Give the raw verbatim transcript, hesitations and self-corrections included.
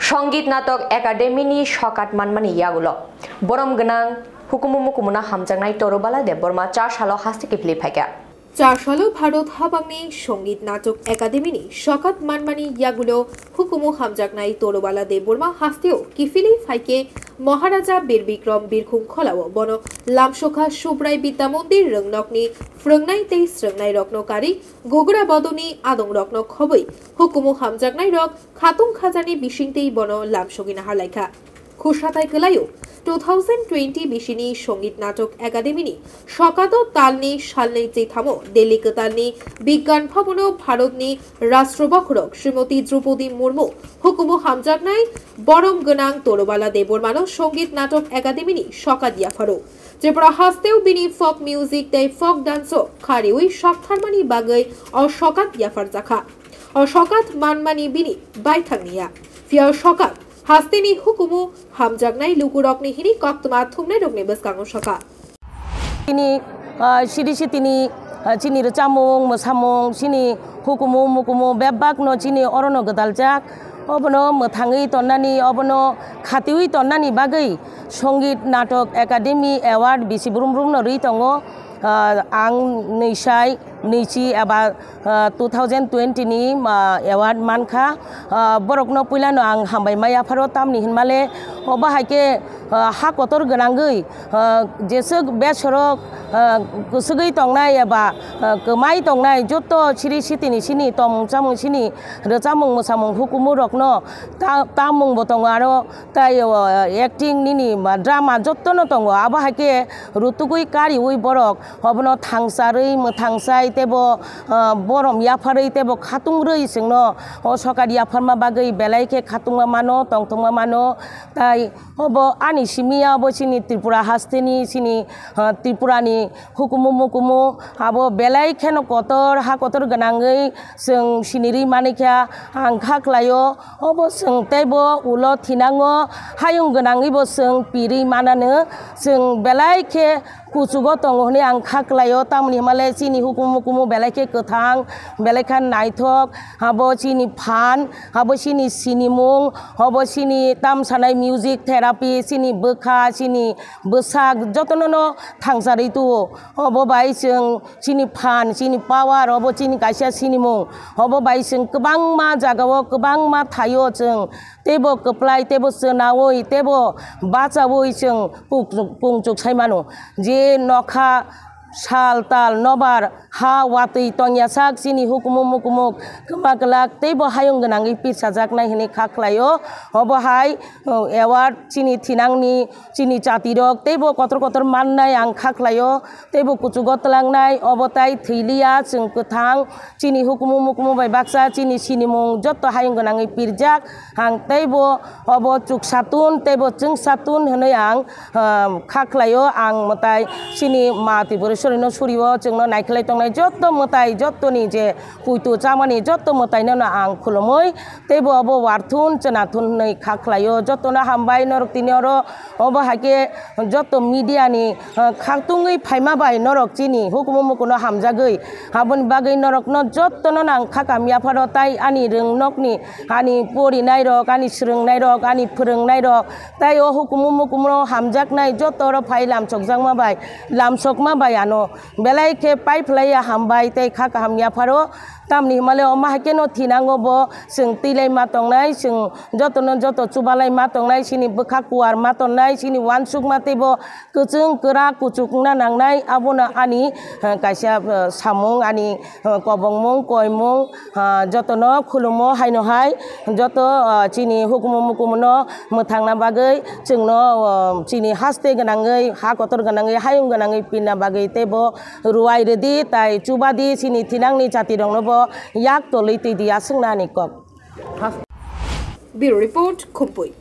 Songit Natok Academy ni sokat manmani yagulo borom gwnang hukumu mukumuna hamjaknai Torubala Debbarma char salo haste kiphilwi phaikha. Char salo Bharat habangni Songit Natok Academy ni sokat manmani yagulo hukumu hamjaknai Torubala Debbarma hasteo kiphilwi phaikhe Maharaja Bir Bikram Birkhung Kholao bono Lamsokha Subrai Bidya Mondir rwngnokni phrwngnai tei srwngnairokno kari Gogora bodolni adongrokno khobwi hukumu hamjaknairok khatung khajani bisingtwi bono lamsogwi naharlaikha. Khusatai kwlaio, two thousand twenty bisini Songit Natok Academy ni sokato talni salnwi chithamo Delhi kwtalni Bigyan Bhabono Bharatni Rashtra Bokhorok Srimoti Droupadi Murmu hukumu hamjaknai borom gwnang Torubala Debbarmano Songit Natok Academy ni sokat yapharo. Tripura hasteo bini folk music tei folk dance o khariwi soktharmani bagwi o sokat yapharjakha. O sokat manmani bini baithangni ya. Phiya o sokat hasteni hukumu hamjaknai lukurokni hini koktwma thumnairokni bwskango sakha. Tini, ah, siri sitini, ah, chini rwchapmung, mwsamung, chini hukumu, mukumu bebakno chini orono gwdaljak. Obono mwthangwi tonnani, obono khatiwi tonnani bagwi Songit Natok Academy Award bisi brum brumno rwi tongo. Ah, ang nwisai nwichi eba, ah, two thousand twenty ni, ah, award mankha. Ah, borokno puilano ang hambai ma yapharo, tamni hinmale obo hai khe, ah, ha kotor gwnangwi, ah, jeswk besorok, ah, kwswgwi tongnai eba, ah, kwmai tongnai joto siri sitini sini tomung chamung sini rwchapmung mwsamung hukumu rokno ta-, tamung bo tongo aro tai, o, acting nini ma drama jotono tongo. Abo hai khe rutugwi kariwi borok obono thangsarwi mwthangsai teibo, ah, borom yapharwi teibo khatungrwi chwngno o sokat yapharma bagwi belai khe khatungma mano, tongthokma mano. Tai obo ani simi ya, obo chini Tripura hasteni, chini, ah, Tripurani hukumu mukumu abo belai kheno kotor, ha kotor gwnangwi chwng sinirwi manikha. Ang kha khlaio, obo chwng teibo ulo thinango, hayung gwnangwibo chwng pirwi manano. Chwng belai khe kuchugo tongo hwnwi ang kha khlaio, tamoni hwnmale chini hukumu mukumu belai khe kwthang, belai khe naithok, abo chini phan, abo chini sinimung, abo chini tamsanai music therapy, chini bwkha, chini bwsak jotono no thangsarwi tuo. Obo bai chwng chini phan, chini power, obo chini kaisa sinimung. Obo bai chwng kwbangma jagao, kwbangma thaio chwng teibo kwplai, teibo chwnaui, teibo bachaui chwng pung-, pungchuk sai mano. Je nokha sal tal nobar ha watwi tongya sak chini hukumu mukumu kwma kwlak teibo hayung gwnangwi pirsajaknai hwnwi kha khlaio. Obo hai, uh, award chini thinangni chini chatirok teibo kotor kotor mannai ang kha khlaio, teibo kuchugo twlangnai obo tai thwiliya chwng kwthang chini hukumu mukumu bai baksa chini sinimung jotto hayung gwnangwi pirjak ang teibo obo chuksa tun teibo chwngsa tun hwnwi ang, um, kha khlaio. Ang mwtai chini ma Tripureshwari no surio chwngno naikhlai tongnai jotto mwtai jottoni je puitu chamani jotto mwtaino no ang khulumui teibo obo warthun chwnathun hwnwi kha khlaio. Jottono hambai norok tini oro obo hai khe jotto media ni, ah, khaktungwi phaima bai norok chini hukumu mukuno hamjagwi aboni bagwi norokno jottono nang kha kam yapharo tai ani rwngnokni ani porinai rok ani swrwngnai rok ani phwrwngnai rok tai o hukumu mukumu hamjaknai jotto oro phai lamsokjakma bai lamsokma bai ano. Belai khe pai phlai ya hambai tei kha kaham yapharo. Tamni hwnmale omo hai kheno thinango bo chwng twi lai ma tongnai, chwng jotono joto chuba lai ma tongnai, chini bwkha kuar ma tongnai, chini uansuk ma teibo kwchwng kwrak kuchuk wngna nangnai. Abono ani, eh, kaisa, eh, samung, ani, eh, kobongmung, koimung, ah, jotono khulumo haino hai, joto, ah, chini hukumu mukumu no mwthangna bagwi chwngno, ah, chini haste gwnangwi, ha kotor gwnangwi, hayung gwnangwi pinna bagwi teibo ruwai rwdi, tai chubadi chini thinangni chatirokno bo yak tolwi twidi aswknani kok. Bureau Report, Khumpui.